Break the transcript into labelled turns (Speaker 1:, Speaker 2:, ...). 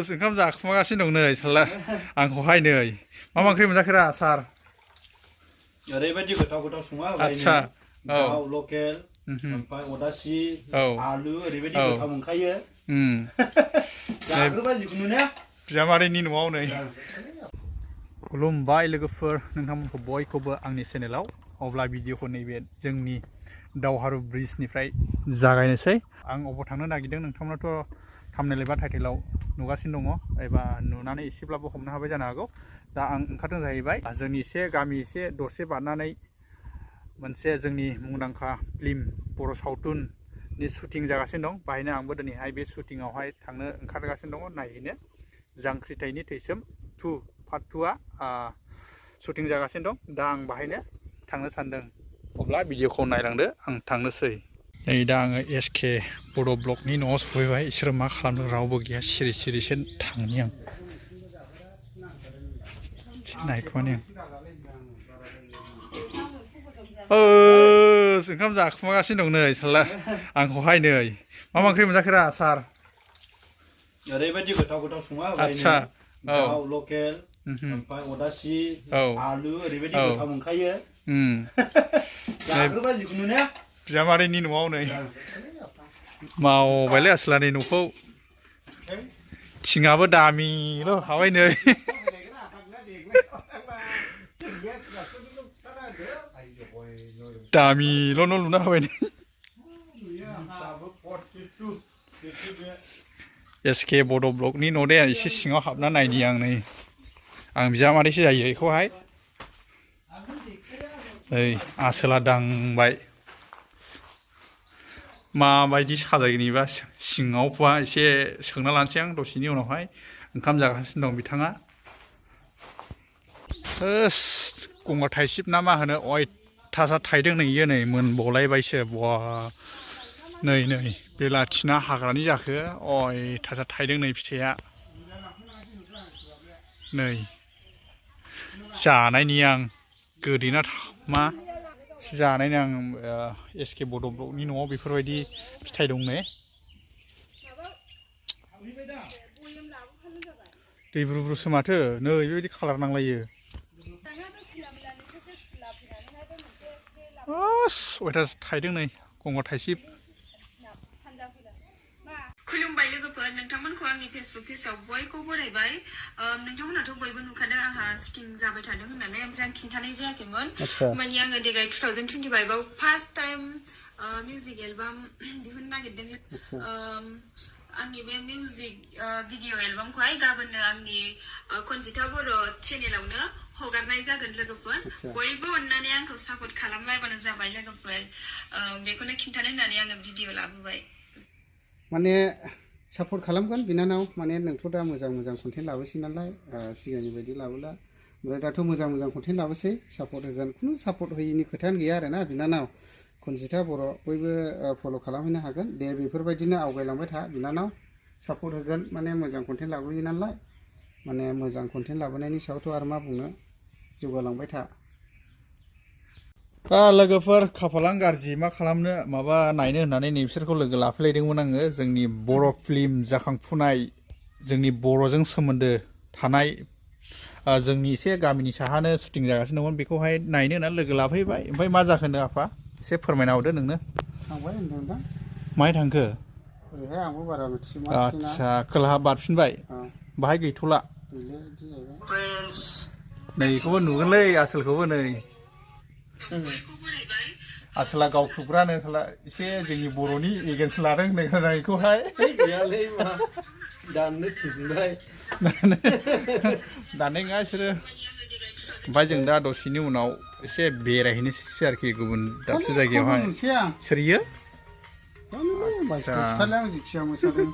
Speaker 1: ओंखाम जाखुमागासिनो दं नै साला आंखौहाय नै मा ओंख्रि मोनजाखोरा सार
Speaker 2: ओरैबायदि गोथाव गोथाव सङो
Speaker 1: आच्छा
Speaker 2: दाउ लकेल ओमफ्राय अदासि आलु ओरैबायदि गोथाव मोनखायो जाग्रोबाय जिखुनु ने
Speaker 1: बिजामादैनि न'आव नै खुलुमबाय लोगोफोर नोंथांमोनखौ बयखौबो आंनि चेनेलाव अब्ला भिडिअखौ नैबे जोंनि दावहारु ब्रिजनिफ्राय जागायनोसै आं अबाव थांनो नागिरदों नोंथांमोनाथ' थाम्बनेल एबा टाइटेलाव नुगासिनो दङ एबा नुनानै एसेब्लाबो हमनो हाबाय जानो हागौ दा आं ओंखारदों जाहैबाय जोंनि एसे गामि एसे दरसे बारनानै मोनसे जोंनि मुंदांखा फिल्म बर' सावथुननि शुटिं जागासिनो दं बाहायनो आंबो दिनैहाय बे शुटिंआवहाय थांनो ओंखारगासिनो दङ नायहैनो जांख्रिथायनि थैसोम 2 पार्ट 2आ शुटिं जागासिनो दं दा आं बाहायनो थांनो सानदों अब्ला भिडिअखौ नायलांदो आं थांनोसै नै दा आङो SK बड' ब्लगनि न'आव सफैबाय इसोर मा खालामदों रावबो गैया सिरि सिरिसो थांनि आं नायखुमानि ओंखाम जाखुमागासिनो दं नै साला आंखौहाय नै मा ओंख्रि मोनजाखोरा सार
Speaker 2: ओरैबायदि गोथाव गोथाव सङो
Speaker 1: आच्छा
Speaker 2: दाउ लकेल ओमफ्राय अदासि आलु ओरैबायदि गोथाव मोनखायो जाग्रोबाय जिखुनु ने
Speaker 1: बिजामादैनि न'आव नै मावबायलै आसोलानि न'खौ थिङाबो दामिल' हाबाय नै दामिल' न' लुना होबाय नै SK बड' ब्लगनि न' दे एसे सिङाव हाबना नायनि आं नै आं बिजामादैसो जायो बेखौहाय नै आसोला दांबाय माबायदि साजायगोनबा सिङाव फुवा एसे सोंना लानोसै आं दसेनि उनावहाय ओंखाम जागासिनो दं बिथाङा गंगार थाइसिब ना मा होनो अयथासार थाइदों नै इयो नै मोनबावलायबायसो बवा नै बेलाथिना हाग्रानि जाखो अयथासार थाइदों नै फिथाइया नै जानायनि आं गोदैना मा जानायनि आं SK बड' ब्लगनि न'आव बेफोरबायदि फिथाइ दं ने दै ब्रुब्रुसो माथो नै बेबायदि कालार नांलायो अयथासार थाइदों नै गंगार थाइसिब
Speaker 3: खुलुमबाय लोगोफोर नोंथांमोनखौ आंनि फेसबुक पेजाव बयखौ बरायबाय नोंथांमोनाथ' बयबो नुखादों आंहा शुटिं जाबाय थादों होननानै ओमफ्राय आं खिन्थानाय जायाखैमोन माने आङो देग्लाय 2025आव फार्स्ट टाइम मिउजिक एलबाम दिहुननो नागिरदों आंनि बे मिउजिक भिडिअ एलबामखौहाय गाबोननो आंनि कनजिता बर' चेनेलावनो हगारनाय जागोन लोगोफोर बयबो अननानै आंखौ सापर्ट खालामलायबानो जाबाय लोगोफोर बेखौनो खिन्थानो होननानै आङो भिडिअ लाबोबाय
Speaker 4: माने सापर्ट खालामगोन बिनानाव माने नोंथ' दा मोजां कन्टेन्ट लाबोसै नालाय सिगांनि बायदि लाबोला ओमफ्राय दाथ' मोजां कन्टेन्ट लाबोसै सापर्ट होगोन खुनु सापर्ट होयिनि खोथायानो गैया आरोना बिनानाव कनजिता बर' बयबो फल' खालामहैनो हागोन दे बेफोरबायदिनो आवगायलांबाय था बिनानाव सापर्ट होगोन माने मोजां कन्टेन्ट लाबोयो नालाय माने मोजां कन्टेन्ट लाबोनायनि सायावथ' आरो मा बुंनो जौगालांबाय था
Speaker 1: लोगोफोर खाफालां गाज्रि मा खालामनो माबा नायनो होननानै नै बिसोरखौ लोगो लाफैलायदोंमोन आङो जोंनि बर' फिल्म जाखांफुनाय जोंनि बर'जों सोमोन्दो थानाय जोंनि एसे गामिनि साहानो शुटिं जागासिनो दंमोन बेखौहाय नायनो होननानै लोगो लाफैबाय ओमफ्राय मा जाखोनो आफा एसे फोरमायना हरदो नोंनो
Speaker 4: थांबाय होनदों
Speaker 1: माहाय थांखो
Speaker 4: ओरैहाय आंबो बारा मिथिया
Speaker 1: आच्छा खोलाहा बारफिनबाय बाहाय गैथ'ला नै बेखौबो नुगोनलै आसोलखौबो नै आसोला गावख्रुबग्रानो एसे जोंनि बर'नि एगेन्स्ट लादों बेखौहाय दाननाय नङा बिसोरो ओमफ्राय जों दा दसेनि उनाव एसे बेरायहैनोसै आरोखि गुबुन दाबसे जायगायावहाय सोरियो
Speaker 4: खिथालाय आं जिखिया मोसादों